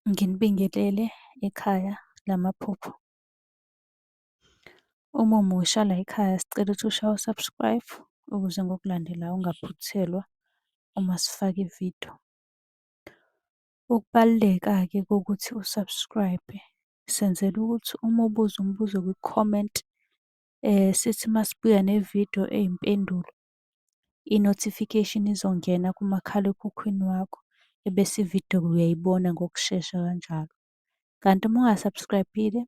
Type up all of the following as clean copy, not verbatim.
Nginibingelele ekhaya lamaphupho. Uma umusha layikhaya sicela ukuthi ushaye u-subscribe ukuze ngokulandelayo ungaphuthelwa uma sifaka ividiyo. Ukubaluleka-ke kokuthi u-subscribe-e senzela ukuthi uma ubuza umbuzo kwi-comment sithi uma sibuya nevidiyo eyimpendulo, i-notification izongena kumakhalekhukhwini wakho, ebese ividiyo uyayibona ngokushesha kanjalo. Kanti uma unga-subscribe-ile,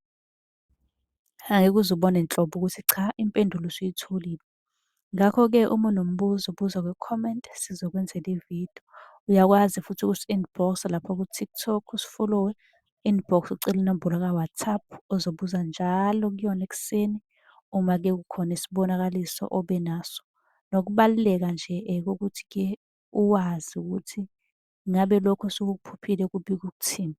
angeke uze ubone nhlobo ukuthi cha impendulo usuyitholile. Ngakho-ke uma unombuzo buza kwi-comment sizokwenzela ividiyo. Uyakwazi futhi ukusi-inbox-a lapha ku-TikTok usifolowe, inbox ucele inombolo ka-WhatsApp ozobuza njalo kuyona ekuseni uma-ke kukhona isibonakaliso obe naso. Nokubaluleka nje kokuthi-ke uwazi ukuthi ngabe lokhu osuke ukuphuphile kubika ukuthini.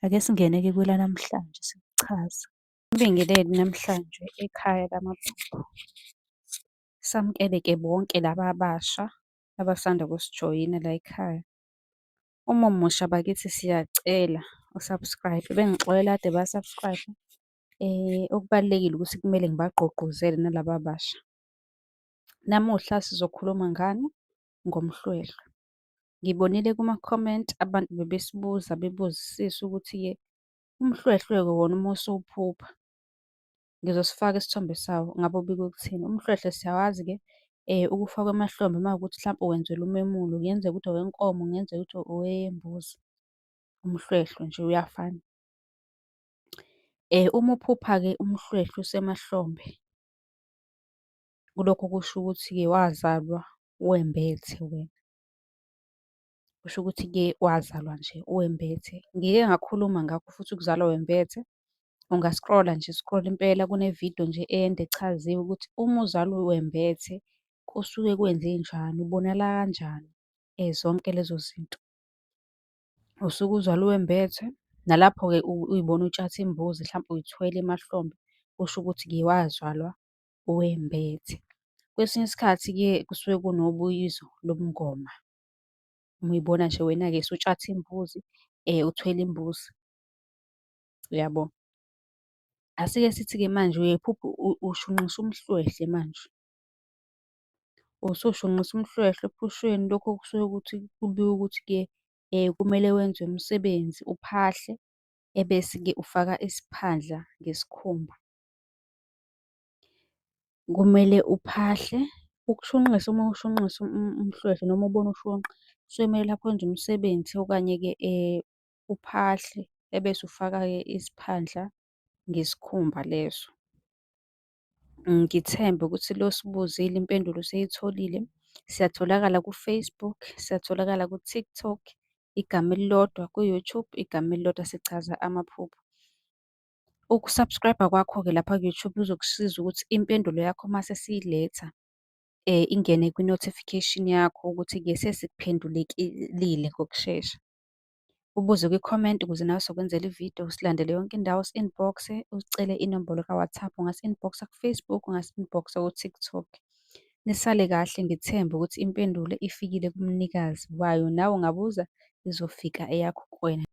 Ake singene-ke kwelanamhlanje sikuchaze. Ngibingelele namhlanje ekhaya lamaphupho. Samukele-ke bonke laba abasha abasanda ukusijoyina layikhaya. Uma umusha bakithi siyacela u-subscribe. Bengixolela kade ba-subscribe-a. Okubalulekile ukuthi kumele ngibagqugquzele nalaba abasha. Namuhla sizokhuluma ngani? Ngomhlwehlwe. Ngibonile kuma-comment abantu bebesibuza bebuzisisa ukuthi-ke umhlwehlwe-ke wona uma usuwuphupha, ngizosifaka isithombe sawo, ngabe ubika ukuthini. Umhlwehlwe siyawazi-ke ukufakwa emahlombe uma kuwukuthi mhlampe wenzelwa umemulo, kungenzeka ukuthi owenkomo, kungenzeka ukuthi owembuzi. Umhlwehlwe nje uyafana. Uma uphupha-ke umhlwehlwe usemahlombe, kulokho kusho ukuthi-ke wazalwa wembethe wena. Kusho ukuthi-ke wazalwa nje wembethe. Ngike ngakhuluma ngakho futhi ukuzalwa wembethe. Unga-scroll-a nje scroll impela kunevidiyo nje ende echaziwe ukuthi uma uzalwa wembethe kusuke kwenzenjani, ubonakala kanjani, zonke lezo zinto. Usuke uzalwe wembethe, nalapho-ke uy'bona utshatha imbuzi hlampe uyithwele emahlombe, kusho ukuthi-ke wazalwa wembethe. Kwesinye isikhathi-ke kusuke kunobizo lobungoma. Uma uy'bona nje wena-ke usutshatha imbuzi, uthwele imbuzi, uyabo. Asike sithi-ke manje uyay'phupha ushunqisa umhlwehlwe manje. Usushunqisa umhlwehlwe ephusheni, lokho kusuke kuthi kubika ukuthi-ke kumele wenze umsebenzi uphahle, ebese-ke ufaka isiphandla ngesikhumba. Kumele uphahle, ukushunqisa uma ushunqisa umhlwehlwe noma ubona ushunqa, kusuke kumele lapho wenze umsebenzi okanye-ke uphahle ebese ufaka-ke isiphandla ngesikhumba leso. Ngithembe ukuthi lo osibuzile impendulo useyitholile. Siyatholakala ku-Facebook, siyatholakala ku-TikTok, igama elilodwa, ku-YouTube, igama elilodwa, sichaza amaphupho. Uku-subscribe-a kwakho-ke lapha ku-YouTube kuzokusiza ukuthi impendulo yakho mase siyiletha ingene kwi-notification yakho ukuthi-ke sesikuphendulekile ngokushesha. Ubuze kwi-comment ukuze nawe sizokwenzela ividiyo, usilandele yonke indawo, usi-inbox-e, usicele inombolo ka-WhatsApp. Ungasi-inbox-a ku-Facebook, ungasi-inbox-a ku-TikTok. Nisale kahle, ngithembe ukuthi impendulo ifikile kumnikazi wayo. Nawe ungabuza, izofika eyakho kuwena.